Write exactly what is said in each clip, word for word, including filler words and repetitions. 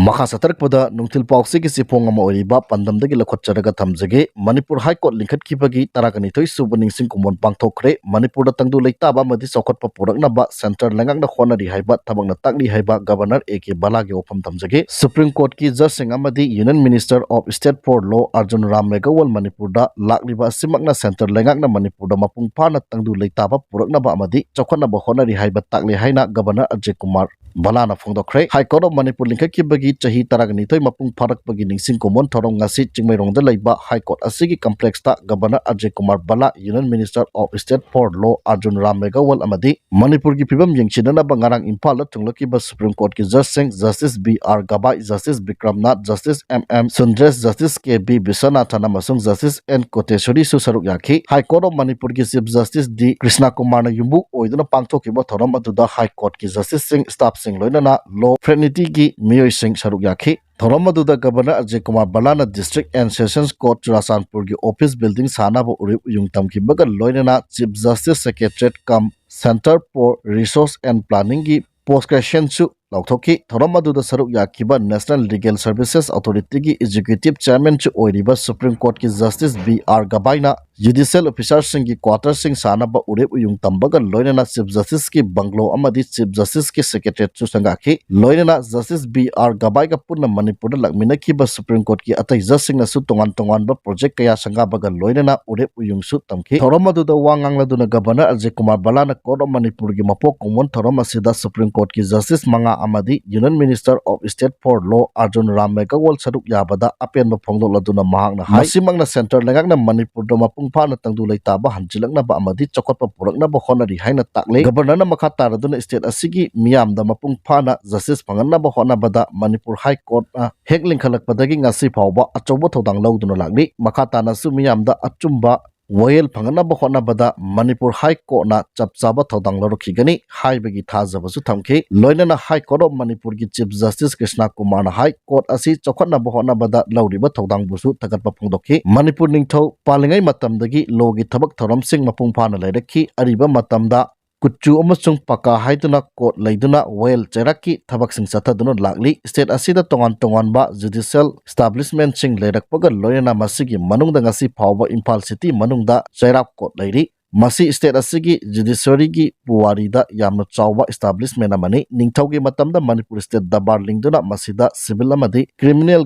ꯃꯈꯥ ꯆꯠꯊꯔꯛꯄꯗ ꯅꯨꯡꯊꯤꯜ ꯄꯥꯎꯆꯦꯒꯤ ꯆꯦꯐꯣꯡ ꯑꯃ ꯑꯣꯏꯔꯤꯕ ꯄꯥꯟꯗꯝꯗꯒꯤ ꯂꯧꯈꯠꯆꯔꯒ ꯊꯝꯖꯒꯦ꯫ ꯃꯅꯤꯄꯨꯔ ꯍꯥꯏ ꯀꯣꯔꯠ ꯂꯤꯡꯈꯠꯈꯤꯕꯒꯤ ꯇꯔꯥꯒ ꯅꯤꯊꯣꯏ ꯁꯨꯕ ꯅꯤꯡꯁꯤꯡ ꯀꯨꯝꯑꯣꯟ ꯄꯥꯡꯊꯣꯛꯈ꯭ꯔꯦ꯫ ꯃꯅꯤꯄꯨꯔꯗ ꯇꯪꯗꯨ ꯂꯩꯇꯥꯕ ꯑꯃꯗꯤ ꯆꯥꯎꯈꯠꯄ ꯄꯨꯔꯛꯅꯕ ꯁꯦꯟꯇꯔ ꯂꯩꯉꯥꯛꯅ ꯍꯣꯠꯅꯔꯤ ꯍꯥꯏꯕ ꯊꯕꯛꯅ ꯇꯥꯛꯂꯤ ꯍꯥꯏꯕ ꯒꯕꯔꯅꯔ ꯑꯦ ꯀꯦ ꯕꯂꯥꯒꯤ ꯋꯥꯐꯝ ꯊꯝꯖꯒꯦ꯫ ꯁꯨꯄ꯭ꯔꯤꯝ ꯀꯣꯔꯠꯀꯤ ꯖꯖꯁꯤꯡ ꯑꯃꯗꯤ Union Minister of State for Law Arjun Ram ꯃꯦꯘꯋꯜ ꯃꯅꯤꯄꯨꯔꯗ ꯂꯥꯛꯂꯤꯕ ꯑꯁꯤꯃꯛꯅ ꯁꯦꯟꯇꯔ ꯂꯩꯉꯥꯛꯅ ꯃꯅꯤꯄꯨꯔꯗ ꯃꯄꯨꯡ ꯐꯥꯅ ꯇꯪꯗꯨ ꯂꯩꯇꯥꯕ ꯄꯨꯔꯛꯅꯕ ꯑꯃꯗꯤ ꯆꯥꯎꯈꯠꯅꯕ ꯍꯣꯠꯅꯔꯤ ꯍꯥꯏꯕ ꯇꯥꯛꯂꯦ ꯍꯥꯏꯅ ꯒꯕꯔꯅꯔ ꯑꯖꯌ ꯀꯨꯃꯥꯔ ꯕꯂꯥꯅ ꯐꯣꯡꯗꯣꯛꯈ꯭ꯔꯦ꯫ ꯍꯥꯏ ꯀꯣꯔꯠ ꯑꯣꯐ ꯃꯅꯤꯄꯨꯔ ꯂꯤꯡꯈꯠꯈꯤꯕꯒꯤ ꯆꯍꯤ ꯇꯔꯥꯒ ꯅꯤꯊꯣꯏ ꯃꯄꯨꯡ ꯐꯥꯔꯛꯄꯒꯤ ꯅꯤꯡꯁꯤꯡ ꯀꯨꯝꯑꯣꯟ ꯊꯧꯔꯝ ꯉꯁꯤ ꯆꯤꯡꯃꯩꯔꯣꯡꯗ ꯂꯩꯕ ꯍꯥꯏ ꯀꯣꯔꯠ ꯑꯁꯤꯒꯤ ꯀꯝꯄ꯭ꯂꯦꯛꯁꯇ governor Ajay Kumar Bhalla, Union Minister of State for Law Arjun Ram Meghwal ꯑꯃꯗꯤ ꯃꯅꯤꯄꯨꯔꯒꯤ ꯐꯤꯕꯝ ꯌꯦꯡꯁꯤꯟꯅꯅꯕ ꯉꯔꯥꯡ ꯏꯝꯐꯥꯜꯗ ꯊꯨꯡꯂꯛꯈꯤꯕ ꯁꯨꯄ꯭ꯔꯤꯝ ꯀꯣꯔꯠꯀꯤ ꯖꯖꯁꯤꯡ justice B R Gavai, justice Vikramnath, justice M M Sundresh, justice K V Viswanathan ꯑꯃꯁꯨꯡ ꯖꯁꯇꯤꯁ ꯑꯦꯟ ꯀꯣꯇꯦꯁꯣꯔꯤꯁꯨ ꯁꯔꯨꯛ ꯌꯥꯈꯤ꯫ ꯍꯥꯏ ꯀꯣꯔꯠ ꯑꯣꯐ ꯃꯅꯤꯄꯨꯔꯒꯤ ꯆꯤꯐ ꯖꯁꯇꯤꯁ ꯗꯤ ꯀ꯭ꯔꯤꯁꯅ ꯀꯨꯃꯥꯔꯅ ꯌꯨꯝꯕꯨ ꯑꯣꯏꯗꯨꯅ ꯄꯥꯡꯊꯣꯛꯈꯤꯕ ꯊꯧꯔꯝ ꯑꯗꯨꯗ ꯍꯥꯏ ꯀꯣꯔꯠꯀꯤ ꯖꯁꯇꯤꯁꯁꯤꯡ, ꯁ꯭ꯇꯥꯐꯁꯤꯡ ꯂꯣꯏꯅꯅ ꯂꯣ ꯐ꯭ꯔꯦꯇꯔꯅꯤꯇꯤꯒꯤ ꯃꯤꯑꯣꯏꯁꯤꯡ ꯁꯔꯨꯛ ꯌꯥꯈꯤ꯫ ꯊꯧꯔꯝ ꯑꯗꯨꯗ ꯒꯕꯔꯅꯔ ꯑꯖꯌ ꯀꯨꯃꯥꯔ ꯕꯂꯥꯅ ꯗꯤꯁꯇ꯭ꯔꯤꯛ ꯑꯦꯟ ꯁꯦꯁꯟꯁ ꯀꯣꯔꯠ ꯆꯨꯔꯥꯆꯥꯟꯄꯨꯔꯒꯤ ꯑꯣꯐꯤꯁ ꯕꯤꯜꯗꯤꯡ ꯁꯥꯅꯕ ꯎꯔꯤꯞ ꯎꯌꯨꯡ ꯇꯝꯈꯤꯕꯒ ꯂꯣꯏꯅꯅ chief justice secretariat cum centre for resources and ꯄ꯭ꯂꯥꯅꯤꯡꯒꯤ ꯄꯣꯁ ꯀ꯭ꯔꯦꯁꯟꯁꯨ ꯂꯥꯎꯊꯣꯛꯈꯤ꯫ ꯊꯧꯔꯝ ꯑꯗꯨꯗ ꯁꯔꯨꯛ ꯌꯥꯈꯤꯕ ꯅꯦꯁꯅꯦꯜ ꯂꯤꯒꯦꯜ ꯁꯔꯚꯤꯁꯦꯁ ꯑꯣꯊꯣꯔꯤꯇꯤꯒꯤ ꯑꯦꯛꯖꯤꯀ꯭ꯌꯨꯇꯤꯚ ꯆꯦꯌꯔꯃꯦꯟꯁꯨ ꯑꯣꯏꯔꯤꯕ ꯁꯨꯄ꯭ꯔꯤꯝ ꯀꯣꯔꯠꯀꯤ ꯖꯁꯇꯤꯁ ꯕꯤ ꯑꯥꯔ ꯒꯕꯥꯏꯅ ꯖꯨꯗꯤꯁꯤꯌꯦꯜ ꯑꯣꯐꯤꯁꯥꯔꯁꯤꯡꯒꯤ ꯀ꯭ꯋꯥꯇꯔꯁꯤꯡ ꯁꯥꯅꯕ ꯎꯔꯤꯞ ꯎꯌꯨꯡ ꯇꯝꯕꯒ ꯂꯣꯏꯅꯅ ꯆꯤꯐ ꯖꯁꯇꯤꯁꯀꯤ ꯕꯪꯒ꯭ꯂꯣ ꯑꯃꯗꯤ ꯆꯤꯐ ꯖꯁꯇꯤꯁꯀꯤ ꯁꯦꯀ꯭ꯔꯦꯇꯔꯤꯌꯦꯠꯁꯨ ꯁꯪꯒꯥꯈꯤ꯫ ꯂꯣꯏꯅꯅ ꯖꯁꯇꯤꯁ ꯕꯤ ꯑꯥꯔ ꯒꯕꯥꯏꯒ ꯄꯨꯟꯅ ꯃꯅꯤꯄꯨꯔꯗ ꯂꯥꯛꯃꯤꯟꯅꯈꯤꯕ ꯁꯨꯄ꯭ꯔꯤꯝ ꯀꯣꯔꯠꯀꯤ ꯑꯇꯩ ꯖꯖꯁꯤꯡꯅꯁꯨ ꯇꯣꯉꯥꯟ ꯇꯣꯉꯥꯟꯕ ꯄ꯭ꯔꯣꯖꯦꯛ ꯀꯌꯥ ꯁꯪꯒꯥꯕꯒ ꯂꯣꯏꯅꯅ ꯎꯔꯤꯞ ꯎꯌꯨꯡꯁꯨ ꯇꯝꯈꯤ꯫ ꯊꯧꯔꯝ ꯑꯗꯨꯗ ꯋꯥ ꯉꯥꯡꯂꯗꯨꯅ governor Ajay Kumar ꯕꯂꯥꯅ court of ꯃꯅꯤꯄꯨꯔꯒꯤ ꯃꯄꯣꯛ ꯀꯨꯝꯑꯣꯟ ꯊꯧꯔꯝ ꯑꯁꯤꯗ ꯁꯨꯄ꯭ꯔꯤꯝ ꯀꯣꯔꯠꯀꯤ ꯖꯁꯇꯤꯁ ꯃꯉꯥ ꯑꯃꯗꯤ Union Minister of State for Law Arjun Ram ꯃꯦꯘꯋꯜ ꯁꯔꯨꯛ ꯌꯥꯕꯗ ꯑꯄꯦꯟꯕ ꯐꯣꯡꯗꯣꯛꯂꯗꯨꯅ ꯃꯍꯥꯛꯅ ꯍꯥꯏ, ꯃꯁꯤꯃꯛꯅ ꯁꯦꯟꯇꯔ ꯂꯩꯉꯥꯛꯅ ꯃꯅꯤꯄꯨꯔꯗ ꯃꯄꯨꯡ ꯐꯥꯅ ꯇꯪꯗꯨ ꯂꯩꯇꯥꯕ ꯍꯟꯖꯤꯜꯂꯛꯅꯕ ꯑꯃꯗꯤ ꯆꯥꯎꯈꯠꯄ ꯄꯨꯔꯛꯅꯕ ꯍꯣꯠꯅꯔꯤ ꯍꯥꯏꯅ ꯇꯥꯛꯂꯦ꯫ ꯒꯕꯔꯅꯔꯅ ꯃꯈꯥ ꯇꯥꯔꯗꯨꯅ ꯁ꯭ꯇꯦꯠ ꯑꯁꯤꯒꯤ ꯃꯤꯌꯥꯝꯗ ꯃꯄꯨꯡ ꯐꯥꯅ ꯖꯁꯇꯤꯁ ꯐꯪꯍꯟꯅꯕ ꯍꯣꯠꯅꯕꯗ ꯃꯅꯤꯄꯨꯔ ꯍꯥꯏ ꯀꯣꯔꯠꯅ ꯍꯦꯛ ꯂꯤꯡꯈꯠꯂꯛꯄꯗꯒꯤ ꯉꯁꯤ ꯐꯥꯎꯕ ꯑꯆꯧꯕ ꯊꯧꯗꯥꯡ ꯂꯧꯗꯨꯅ ꯂꯥꯛꯂꯤ꯫ ꯃꯈꯥ ꯇꯥꯅꯁꯨ ꯃꯤꯌꯥꯝꯗ ꯑꯆꯨꯝꯕ ꯋꯥꯌꯦꯜ ꯐꯪꯍꯟꯅꯕ ꯍꯣꯠꯅꯕꯗ ꯃꯅꯤꯄꯨꯔ ꯍꯥꯏ ꯀꯣꯔꯠꯅ ꯆꯞ ꯆꯥꯕ ꯊꯧꯗꯥꯡ ꯂꯧꯔꯛꯈꯤꯒꯅꯤ ꯍꯥꯏꯕꯒꯤ ꯊꯥꯖꯕꯁꯨ ꯊꯝꯈꯤ꯫ ꯂꯣꯏꯅꯅ ꯍꯥꯏ ꯀꯣꯔꯠ ꯑꯣꯐ ꯃꯅꯤꯄꯨꯔꯒꯤ ꯆꯤꯐ ꯖꯁꯇꯤꯁ ꯀ꯭ꯔꯤꯁꯅ ꯀꯨꯃꯥꯔꯅ ꯍꯥꯏ ꯀꯣꯔꯠ ꯑꯁꯤ ꯆꯥꯎꯈꯠꯅꯕ ꯍꯣꯠꯅꯕꯗ ꯂꯧꯔꯤꯕ ꯊꯧꯗꯥꯡꯕꯨꯁꯨ ꯊꯥꯒꯠꯄ ꯐꯣꯡꯗꯣꯛꯈꯤ꯫ ꯃꯅꯤꯄꯨꯔ ꯅꯤꯡꯊꯧ ꯄꯥꯜꯂꯤꯉꯩ ꯃꯇꯝꯗꯒꯤ ꯂꯣꯒꯤ ꯊꯕꯛ ꯊꯧꯔꯝꯁꯤꯡ ꯃꯄꯨꯡ ꯐꯥꯅ ꯂꯩꯔꯛꯈꯤ꯫ ꯑꯔꯤꯕ ꯃꯇꯝꯗ ꯀꯨꯆꯨ ꯑꯃꯁꯨꯡ ꯄꯥꯀꯥ ꯍꯥꯏꯗꯨꯅ ꯀꯣꯠ ꯂꯩꯗꯨꯅ ꯋꯥꯌꯦꯜ ꯆꯩꯔꯥꯛꯀꯤ ꯊꯕꯛꯁꯤꯡ ꯆꯠꯊꯗꯨꯅ ꯂꯥꯛꯂꯤ꯫ State ꯑꯁꯤꯗ ꯇꯣꯉꯥꯟ ꯇꯣꯉꯥꯟꯕ judicial establishment ꯁꯤꯡ ꯂꯩꯔꯛꯄꯒ ꯂꯣꯏꯅꯅ ꯃꯁꯤꯒꯤ ꯃꯅꯨꯡꯗ ꯉꯁꯤ ꯐꯥꯎꯕ ꯏꯝꯐꯥꯜ city ꯃꯅꯨꯡꯗ ꯆꯩꯔꯥꯛ ꯀꯣꯠ ꯂꯩꯔꯤ꯫ ꯃꯁꯤ state ꯑꯁꯤꯒꯤ judiciary ꯒꯤ ꯄꯨꯋꯥꯔꯤꯗ ꯌꯥꯝꯅ ꯆꯥꯎꯕ establishment ꯑꯃꯅꯤ꯫ ꯅꯤꯡꯊꯧꯒꯤ ꯃꯇꯝꯗ ꯃꯅꯤꯄꯨꯔ state ꯗꯔꯕꯥꯔ ꯂꯤꯡꯗꯨꯅ ꯃꯁꯤꯗ civil ꯑꯃꯗꯤ criminal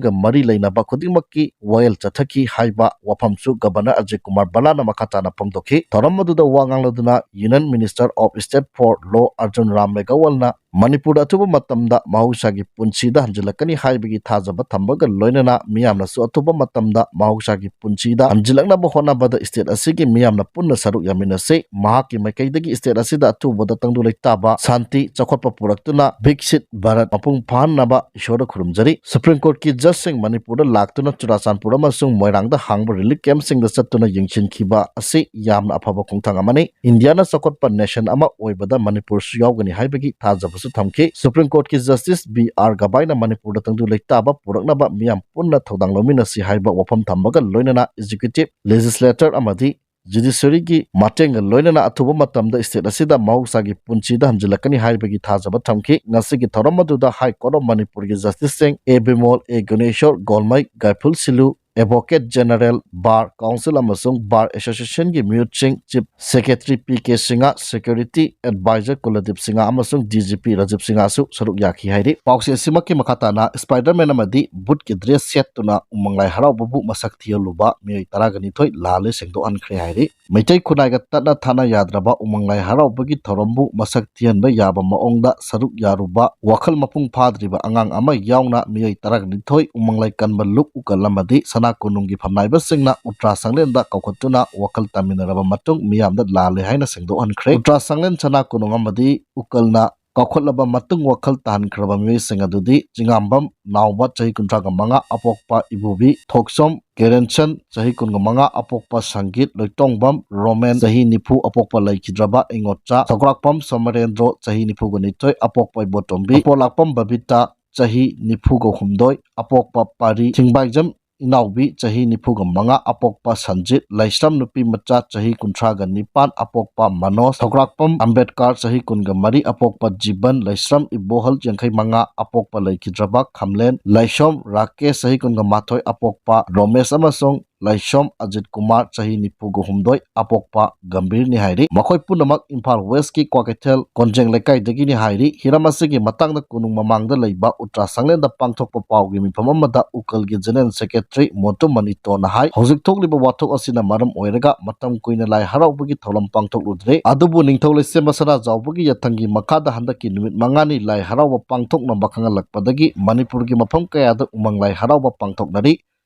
ꯒ ꯃꯔꯤ ꯂꯩꯅꯕ ꯈꯨꯗꯤꯡꯃꯛꯀꯤ ꯋꯥꯌꯦꯜ ꯆꯠꯊꯈꯤ ꯍꯥꯏꯕ ꯋꯥꯐꯝꯁꯨ Governor ꯑꯖꯤꯠ ꯀꯨꯃꯥꯔ ꯕꯂꯥꯅ ꯃꯈꯥ ꯇꯥꯅ ꯐꯣꯡꯗꯣꯛꯈꯤ꯫ ꯊꯧꯔꯝ ꯑꯗꯨꯗ ꯋꯥ ꯉꯥꯡꯂꯗꯨꯅ Union Minister of State for Law Arjun Ram ꯃꯦꯘꯋꯜꯅ ꯃꯅꯤꯄꯨꯔꯗ ꯑꯊꯨꯕ ꯃꯇꯝꯗ ꯃꯍꯧꯁꯥꯒꯤ ꯄꯨꯟꯁꯤꯗ ꯍꯟꯖꯤꯜꯂꯛꯀꯅꯤ ꯍꯥꯏꯕꯒꯤ ꯊꯥꯖꯕ ꯊꯝꯕꯒ ꯂꯣꯏꯅꯅ ꯃꯤꯌꯥꯝꯅꯁꯨ ꯑꯊꯨꯕ ꯃꯇꯝꯗ ꯃꯍꯧꯁꯥꯒꯤ ꯄꯨꯟꯁꯤꯗ ꯍꯟꯖꯤꯜꯂꯛꯅꯕ ꯍꯣꯠꯅꯕꯗ state ꯑꯁꯤꯒꯤ ꯃꯤꯌꯥꯝꯅ ꯄꯨꯟꯅ ꯁꯔꯨꯛ ꯌꯥꯃꯤꯟꯅꯁꯤ꯫ ꯃꯍꯥꯛꯀꯤ ꯃꯥꯏꯀꯩꯗꯒꯤ state ꯑꯁꯤꯗ ꯑꯊꯨꯕꯗ ꯇꯪꯗꯨ ꯂꯩꯇꯥꯕ, ꯁꯥꯟꯇꯤ, ꯆꯥꯎꯈꯠꯄ ꯄꯨꯔꯛꯇꯨꯅ ꯕꯤꯛꯁꯤꯠ ꯚꯥꯔꯠ ꯃꯄꯨꯡ ꯐꯥꯍꯟꯅꯕ ꯏꯁꯣꯔꯗ ꯈꯨꯔꯨꯝꯖꯔꯤ꯫ Supreme Court ꯀꯤ judge ꯁꯤꯡ ꯃꯅꯤꯄꯨꯔꯗ ꯂꯥꯛꯇꯨꯅ ꯆꯨꯔꯥꯆꯥꯟꯄꯨꯔ ꯑꯃꯁꯨꯡ ꯃꯣꯏꯔꯥꯡꯗ ꯍꯥꯡꯕ relief camp ꯁꯤꯡꯗ ꯆꯠꯇꯨꯅ ꯌꯦꯡꯁꯤꯟꯈꯤꯕ ꯑꯁꯤ ꯌꯥꯝꯅ ꯑꯐꯕ ꯈꯣꯡꯊꯥꯡ ꯑꯃꯅꯤ꯫ ꯏꯟꯗꯤꯌꯥꯅ ꯆꯥꯎꯈꯠꯄ nation ꯑꯃ ꯑꯣꯏꯕꯗ ꯃꯅꯤꯄꯨꯔꯁꯨ ꯌꯥꯎꯒꯅꯤ ꯍꯥꯏꯕꯒꯤ ꯊꯥꯖꯕꯁꯨ ꯊꯝꯈꯤ꯫ Supreme Court ꯀꯤ Justice ꯕꯤ ꯑꯥꯔ ꯒꯕꯥꯏꯅ ꯃꯅꯤꯄꯨꯔꯗ ꯇꯪꯗꯨ ꯂꯩꯇꯥꯕ ꯄꯨꯔꯛꯅꯕ ꯃꯤꯌꯥꯝ ꯄꯨꯟꯅ ꯊꯧꯗꯥꯡ ꯂꯧꯃꯤꯟꯅꯁꯤ ꯍꯥꯏꯕ ꯋꯥꯐꯝ ꯊꯝꯕꯒ ꯂꯣꯏꯅꯅ executive, legislature ꯑꯃꯗꯤ judiciary ꯒꯤ ꯃꯇꯦꯡꯒ ꯂꯣꯏꯅꯅ ꯑꯊꯨꯕ ꯃꯇꯝꯗ state ꯑꯁꯤꯗ ꯃꯍꯧꯁꯥꯒꯤ ꯄꯨꯟꯁꯤꯗ ꯍꯟꯖꯤꯜꯂꯛꯀꯅꯤ ꯍꯥꯏꯕꯒꯤ ꯊꯥꯖꯕ ꯊꯝꯈꯤ꯫ ꯉꯁꯤꯒꯤ ꯊꯧꯔꯝ ꯑꯗꯨꯗ High Court of ꯃꯅꯤꯄꯨꯔꯒꯤ justice ꯁꯤꯡ ꯑꯦ ꯕꯤꯃꯣꯜ, ꯑꯦ ꯒꯨꯅꯦꯁꯣꯔ ꯒꯣꯜꯃꯩ, ꯒꯥꯏꯐꯨꯜ ꯁꯤꯂꯨ, Advocate General, Bar Council ꯑꯃꯁꯨꯡ Bar Association ꯒꯤ ꯃꯤꯍꯨꯠꯁꯤꯡ, Chief Secretary P K Singh, Security Advisor ꯀꯨꯂꯗꯤꯞ Singh ꯑꯃꯁꯨꯡ ꯗꯤ ꯖꯤ ꯄꯤ ꯔꯥꯖꯤꯞ ꯁꯤꯡꯍꯁꯨ ꯁꯔꯨꯛ ꯌꯥꯈꯤ ꯍꯥꯏꯔꯤ꯫ ꯄꯥꯎꯆꯦ ꯑꯁꯤꯃꯛꯀꯤ ꯃꯈꯥ ꯇꯥꯅ Spiderman ꯑꯃꯗꯤ ꯚꯨꯠꯀꯤ dress ꯁꯦꯠꯇꯨꯅ ꯎꯃꯪ ꯂꯥꯏ ꯍꯔꯥꯎꯕꯕꯨ ꯃꯁꯛ ꯊꯤꯍꯜꯂꯨꯕ ꯃꯤꯑꯣꯏ ꯇꯔꯥꯒ ꯅꯤꯊꯣꯏ ꯂꯥꯜꯂꯦ ꯁꯦꯡꯗꯣꯛꯍꯟꯈ꯭ꯔꯦ ꯍꯥꯏꯔꯤ꯫ ꯃꯩꯇꯩ ꯈꯨꯟꯅꯥꯏꯒ ꯇꯠꯅ ꯊꯥꯅ ꯌꯥꯗ꯭ꯔꯕ ꯎꯃꯪ ꯂꯥꯏ ꯍꯔꯥꯎꯕꯒꯤ ꯊꯧꯔꯝꯕꯨ ꯃꯁꯛ ꯊꯤꯍꯟꯕ ꯌꯥꯕ ꯃꯑꯣꯡꯗ ꯁꯔꯨꯛ ꯌꯥꯔꯨꯕ ꯋꯥꯈꯜ ꯃꯄꯨꯡ ꯐꯥꯗ꯭ꯔꯤꯕ ꯑꯉꯥꯡ ꯑꯃ ꯌꯥꯎꯅ ꯃꯤꯑꯣꯏ ꯇꯔꯥꯅꯤꯊꯣꯏ ꯎꯃꯪ ꯂꯥꯏ ꯀꯟꯕ ꯂꯨꯞ ꯎꯀꯜ ꯑꯃꯗꯤ ꯁꯅꯥ ꯀꯣꯅꯨꯡꯒꯤ ꯐꯝꯅꯥꯏꯕꯁꯤꯡꯅ ꯎꯇ꯭ꯔꯥ ꯁꯪꯂꯦꯟꯗ ꯀꯧꯈꯠꯇꯨꯅ ꯋꯥꯈꯜ ꯇꯥꯃꯤꯟꯅꯔꯕ ꯃꯇꯨꯡ ꯃꯤꯌꯥꯝꯗ ꯂꯥꯜꯂꯦ ꯍꯥꯏꯅ ꯁꯦꯡꯗꯣꯛꯍꯟꯈ꯭ꯔꯦ꯫ ꯎꯇ꯭ꯔꯥ ꯁꯪꯂꯦꯟ, ꯁꯅꯥ ꯀꯣꯅꯨꯡ ꯑꯃꯗꯤ ꯎꯀꯜꯅ ꯀꯧꯈꯠꯂꯕ ꯃꯇꯨꯡ ꯋꯥꯈꯜ ꯇꯥꯍꯟꯈ꯭ꯔꯕ ꯃꯤꯑꯣꯏꯁꯤꯡ ꯑꯗꯨꯗꯤ ꯆꯤꯉꯥꯝꯕꯝ ꯅꯥꯎꯕ ꯆꯍꯤ ꯀꯨꯟꯊ꯭ꯔꯥꯒ ꯃꯉꯥ ꯑꯄꯣꯛꯄ ꯏꯕꯨꯕꯤ, ꯊꯣꯛꯆꯣꯝ ꯀꯦꯔꯦꯟꯁꯟ ꯆꯍꯤ ꯀꯨꯟꯒ ꯃꯉꯥ ꯑꯄꯣꯛꯄ ꯁꯪꯒꯤꯠ, ꯂꯣꯏꯇꯣꯡꯕꯝ ꯔꯣꯃꯦꯟ ꯆꯍꯤ ꯅꯤꯐꯨ ꯑꯄꯣꯛꯄ ꯂꯩꯈꯤꯗ꯭ꯔꯕ ꯏꯉꯣꯠꯆꯥ, ꯁꯧꯒ꯭ꯔꯥꯛꯄꯝ ꯁꯣꯃꯔꯦꯟꯗ꯭ꯔꯣ ꯆꯍꯤ ꯅꯤꯐꯨꯒ ꯅꯤꯊꯣꯏ ꯑꯄꯣꯛꯄ ꯏꯕꯣꯇꯣꯝꯕꯤ, ꯁꯄꯣꯂꯥꯛꯄꯝ ꯕꯕꯤꯇꯥ ꯆꯍꯤ ꯅꯤꯐꯨꯒ ꯍꯨꯝꯗꯣꯏ ꯑꯄꯣꯛꯄ ꯄꯥꯔꯤ, ꯊꯤꯡꯕꯥꯏꯖꯝ ꯏꯅꯥꯎꯕꯤ ꯆꯍꯤ ꯅꯤꯐꯨꯒ ꯃꯉꯥ ꯑꯄꯣꯛꯄ ꯁꯟꯖꯤꯠ, ꯂꯩꯁ꯭ꯔꯝ ꯅꯨꯄꯤ ꯃꯆꯥ ꯆꯍꯤ ꯀꯨꯟꯊ꯭ꯔꯥꯒ ꯅꯤꯄꯥꯟ ꯑꯄꯣꯛꯄ ꯃꯅꯣꯖ, ꯊꯧꯒ꯭ꯔꯥꯛꯄꯝ ꯑꯝꯕꯦꯗꯀꯔ ꯆꯍꯤ ꯀꯨꯟꯒ ꯃꯔꯤ ꯑꯄꯣꯛꯄ ꯖꯤꯕꯟ, ꯂꯩꯁ꯭ꯔꯝ ꯏꯕꯣꯍꯜ ꯌꯥꯡꯈꯩ ꯃꯉꯥ ꯑꯄꯣꯛꯄ ꯂꯩꯈꯤꯗ꯭ꯔꯕ ꯈꯝꯂꯦꯟ, ꯂꯩꯁꯣꯝ ꯔꯥꯀꯦꯁ ꯆꯍꯤ ꯀꯨꯟꯒ ꯃꯥꯊꯣꯏ ꯑꯄꯣꯛꯄ ꯔꯣꯃꯦꯁ ꯑꯃꯁꯨꯡ ꯂꯩꯁꯣꯝ ꯑꯖꯤꯠ ꯀꯨꯃꯥꯔ ꯆꯍꯤ ꯅꯤꯐꯨꯒ ꯍꯨꯝꯗꯣꯏ ꯑꯄꯣꯛꯄ ꯒꯝꯚꯤꯔꯅꯤ ꯍꯥꯏꯔꯤ꯫ ꯃꯈꯣꯏ ꯄꯨꯝꯅꯃꯛ ꯏꯝꯐꯥꯜ ꯋꯦꯁꯀꯤ ꯀ꯭ꯋꯥꯀꯩꯊꯦꯜ ꯀꯣꯟꯖꯦꯡ ꯂꯩꯀꯥꯏꯗꯒꯤꯅꯤ ꯍꯥꯏꯔꯤ꯫ ꯍꯤꯔꯝ ꯑꯁꯤꯒꯤ ꯃꯇꯥꯡꯗ ꯀꯣꯅꯨꯡ ꯃꯃꯥꯡꯗ ꯂꯩꯕ ꯎꯇ꯭ꯔꯥ ꯁꯪꯂꯦꯟꯗ ꯄꯥꯡꯊꯣꯛꯄ ꯄꯥꯎꯒꯤ ꯃꯤꯐꯝ ꯑꯃꯗ ꯎꯀꯜꯒꯤ ꯖꯦꯅꯔꯦꯜ ꯁꯦꯀ꯭ꯔꯦꯇꯔꯤ ꯃꯣꯇꯨ ꯃꯅꯤꯇꯣꯅ ꯍꯥꯏ, ꯍꯧꯖꯤꯛ ꯊꯣꯛꯂꯤꯕ ꯋꯥꯊꯣꯛ ꯑꯁꯤꯅ ꯃꯔꯝ ꯑꯣꯏꯔꯒ ꯃꯇꯝ ꯀꯨꯏꯅ ꯂꯥꯏ ꯍꯔꯥꯎꯕꯒꯤ ꯊꯧꯔꯝ ꯄꯥꯡꯊꯣꯛꯂꯨꯗ꯭ꯔꯦ꯫ ꯑꯗꯨꯕꯨ ꯅꯤꯡꯊꯧ ꯂꯩꯁꯦꯝꯕ ꯁꯅꯥꯖꯥꯎꯕꯒꯤ ꯌꯥꯊꯪꯒꯤ ꯃꯈꯥꯗ ꯍꯟꯗꯛꯀꯤ ꯅꯨꯃꯤꯠ ꯃꯉꯥꯅꯤ ꯂꯥꯏ ꯍꯔꯥꯎꯕ ꯄꯥꯡꯊꯣꯛꯅꯕ ꯈꯪꯍꯜꯂꯛꯄꯗꯒꯤ ꯃꯅꯤꯄꯨꯔꯒꯤ ꯃꯐꯝ ꯀꯌꯥꯗ ꯎꯃꯪ ꯂꯥꯏ ꯍꯔꯥꯎꯕ ꯄꯥꯡꯊꯣꯛꯅꯔꯤ꯫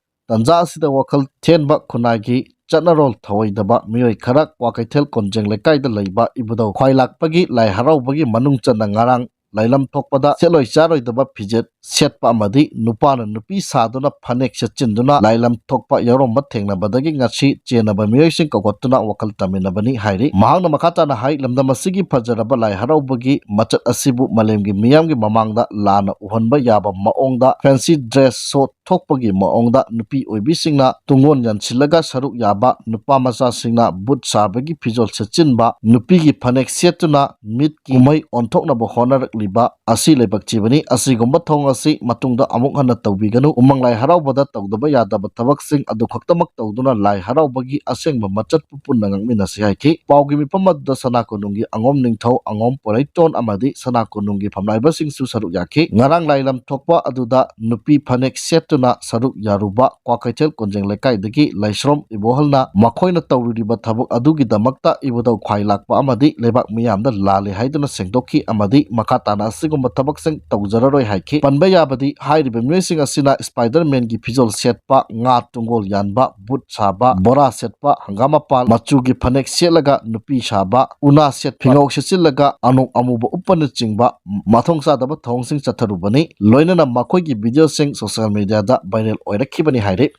ꯇꯟꯖꯥ ꯑꯁꯤꯗ ꯋꯥꯈꯜ ꯊꯦꯟꯕ ꯈꯨꯟꯅꯥꯏꯒꯤ ꯆꯠꯅꯔꯣꯜ ꯊꯧꯑꯣꯏꯗꯕ ꯃꯤꯑꯣꯏ ꯈꯔ ꯀ꯭ꯋꯥꯀꯩꯊꯦꯜ ꯀꯣꯟꯖꯦꯡ ꯂꯩꯀꯥꯏꯗ ꯂꯩꯕ ꯏꯕꯨꯙꯧ ꯈ꯭ꯋꯥꯏꯂꯥꯛꯄꯒꯤ ꯂꯥꯏ ꯍꯔꯥꯎꯕꯒꯤ ꯃꯅꯨꯡ ꯆꯟꯅ ꯉꯔꯥꯡ ꯂꯥꯏꯂꯝ ꯊꯣꯛꯄꯗ ꯁꯦꯠꯂꯣꯏ ꯆꯥꯔꯣꯏꯗꯕ ꯐꯤꯖꯦꯠ ꯁꯦꯠꯄ ꯑꯃꯗꯤ ꯅꯨꯄꯥꯅ ꯅꯨꯄꯤ ꯁꯥꯗꯨꯅ ꯐꯅꯦꯛ ꯁꯦꯠꯆꯤꯟꯗꯨꯅ ꯂꯥꯏꯂꯝ ꯊꯣꯛꯄ ꯌꯥꯎꯔꯝꯕ ꯊꯦꯡꯅꯕꯗꯒꯤ ꯉꯁꯤ ꯆꯦꯟꯅꯕ ꯃꯤꯑꯣꯏꯁꯤꯡ ꯀꯧꯈꯠꯇꯨꯅ ꯋꯥꯈꯜ ꯇꯝꯃꯤꯟꯅꯕꯅꯤ ꯍꯥꯏꯔꯤ꯫ ꯃꯍꯥꯛꯅ ꯃꯈꯥ ꯇꯥꯅ ꯍꯥꯏ, ꯂꯝꯗꯝ ꯑꯁꯤꯒꯤ ꯐꯖꯔꯕ ꯂꯥꯏ ꯍꯔꯥꯎꯕꯒꯤ ꯃꯆꯠ ꯑꯁꯤꯕꯨ ꯃꯥꯂꯦꯝꯒꯤ ꯃꯤꯌꯥꯝꯒꯤ ꯃꯃꯥꯡꯗ ꯂꯥꯟꯅ ꯎꯍꯟꯕ ꯌꯥꯕ ꯃꯑꯣꯡꯗ fancy dress show ꯊꯣꯛꯄꯒꯤ ꯃꯑꯣꯡꯗ ꯅꯨꯄꯤ ꯑꯣꯏꯕꯤꯁꯤꯡꯅ ꯇꯨꯡꯒꯣꯟ ꯌꯥꯟꯁꯤꯜꯂꯒ ꯁꯔꯨꯛ ꯌꯥꯕ, ꯅꯨꯄꯥ ꯃꯆꯥꯁꯤꯡꯅ ꯕꯨꯠ ꯁꯥꯕꯒꯤ ꯐꯤꯖꯣꯜ ꯁꯦꯠꯆꯤꯟꯕ, ꯅꯨꯄꯤꯒꯤ ꯐꯅꯦꯛ ꯁꯦꯠꯇꯨꯅ ꯃꯤꯠꯀꯤ ꯀꯨꯝꯍꯩ ꯑꯣꯟꯊꯣꯛꯅꯕ ꯍꯣꯠꯅꯔꯛꯂꯤꯕ ꯑꯁꯤ ꯂꯩꯕꯥꯛ ꯊꯤꯕꯅꯤ꯫ ꯑꯁꯤꯒꯨꯝꯕ ꯊꯧꯑꯣꯡ ꯑꯁꯤ ꯃꯇꯨꯡꯗ ꯑꯃꯨꯛ ꯍꯟꯅ ꯇꯧꯕꯤꯒꯅꯨ꯫ ꯎꯃꯪ ꯂꯥꯏ ꯍꯔꯥꯎꯕꯗ ꯇꯧꯗꯕ ꯌꯥꯗꯕ ꯊꯕꯛꯁꯤꯡ ꯑꯗꯨ ꯈꯛꯇꯃꯛ ꯇꯧꯗꯨꯅ ꯂꯥꯏ ꯍꯔꯥꯎꯕꯒꯤ ꯑꯁꯦꯡꯕ ꯃꯆꯠꯄꯨ ꯄꯨꯟꯅ ꯉꯥꯛꯃꯤꯟꯅꯁꯤ ꯍꯥꯏꯈꯤ꯫ ꯄꯥꯎꯒꯤ ꯃꯤꯐꯝ ꯑꯗꯨꯗ ꯁꯅꯥ ꯀꯣꯅꯨꯡꯒꯤ ꯑꯉꯣꯝ ꯅꯤꯡꯊꯧ, ꯑꯉꯣꯝ ꯄꯣꯏꯔꯩꯇꯣꯟ ꯑꯃꯗꯤ ꯁꯅꯥ ꯀꯣꯅꯨꯡꯒꯤ ꯐꯝꯅꯥꯏꯕꯁꯤꯡꯁꯨ ꯁꯔꯨꯛ ꯌꯥꯈꯤ꯫ ꯉꯔꯥꯡ ꯂꯥꯏꯂꯝ ꯊꯣꯛꯄ ꯑꯗꯨꯗ ꯅꯨꯄꯤ ꯐꯅꯦꯛ ꯁꯦꯠꯇꯨꯅ ꯁꯔꯨꯛ ꯌꯥꯔꯨꯕ ꯀ꯭ꯋꯥꯀꯩꯊꯦꯜ ꯀꯣꯟꯖꯦꯡ ꯂꯩꯀꯥꯏꯗꯒꯤ ꯂꯥꯏꯁ꯭ꯔꯣꯝ ꯏꯕꯣꯍꯜꯅ ꯃꯈꯣꯏꯅ ꯇꯧꯔꯨꯔꯤꯕ ꯊꯕꯛ ꯑꯗꯨꯒꯤꯗꯃꯛꯇ ꯏꯕꯨꯙꯧ ꯈ꯭ꯋꯥꯏ ꯂꯥꯛꯄ ꯑꯃꯗꯤ ꯂꯩꯕꯥꯛ ꯃꯤꯌꯥꯝꯗ ꯂꯥꯜꯂꯦ ꯍꯥꯏꯗꯨꯅ ꯁꯦꯡꯗꯣꯛꯈꯤ ꯑꯃꯗꯤ ꯃꯈꯥ ꯇꯥꯅ ꯑꯁꯤꯒꯨꯝꯕ ꯊꯕꯛꯁꯤꯡ ꯇꯧꯖꯔꯔꯣꯏ ꯍꯥꯏꯈꯤ꯫ ꯄꯟꯕ ꯌꯥꯕꯗꯤ ꯍꯥꯏꯔꯤꯕ ꯃꯤꯑꯣꯏꯁꯤꯡ ꯑꯁꯤꯅ Spider-Man ꯒꯤ ꯐꯤꯖꯣꯜ ꯁꯦꯠꯄ, ꯉꯥ ꯇꯨꯡꯒꯣꯜ ꯌꯥꯟꯕ, ꯕꯨꯠ ꯁꯥꯕ, ꯕꯣꯔꯥ ꯁꯦꯠꯄ, ꯍꯪꯒꯥꯝ ꯃꯄꯥꯜ ꯃꯆꯨꯒꯤ ꯐꯅꯦꯛ ꯁꯦꯠꯂꯒ ꯅꯨꯄꯤ ꯁꯥꯕ, ꯎꯅꯥ ꯁꯦꯠꯄ, ꯐꯤꯉꯧ ꯁꯦꯠꯆꯤꯜꯂꯒ ꯑꯅꯣꯛ ꯑꯃꯨꯕ ꯎꯞꯄꯅꯆꯤꯡꯕ ꯃꯊꯣꯡ ꯆꯥꯗꯕ ꯊꯧꯑꯣꯡꯁꯤꯡ ꯆꯠꯊꯔꯨꯕꯅꯤ꯫ ꯂꯣꯏꯅꯅ ꯃꯈꯣꯏꯒꯤ video ꯁꯤꯡ social media ꯗ viral ꯑꯣꯏꯔꯛꯈꯤꯕꯅꯤ ꯍꯥꯏꯔꯤ꯫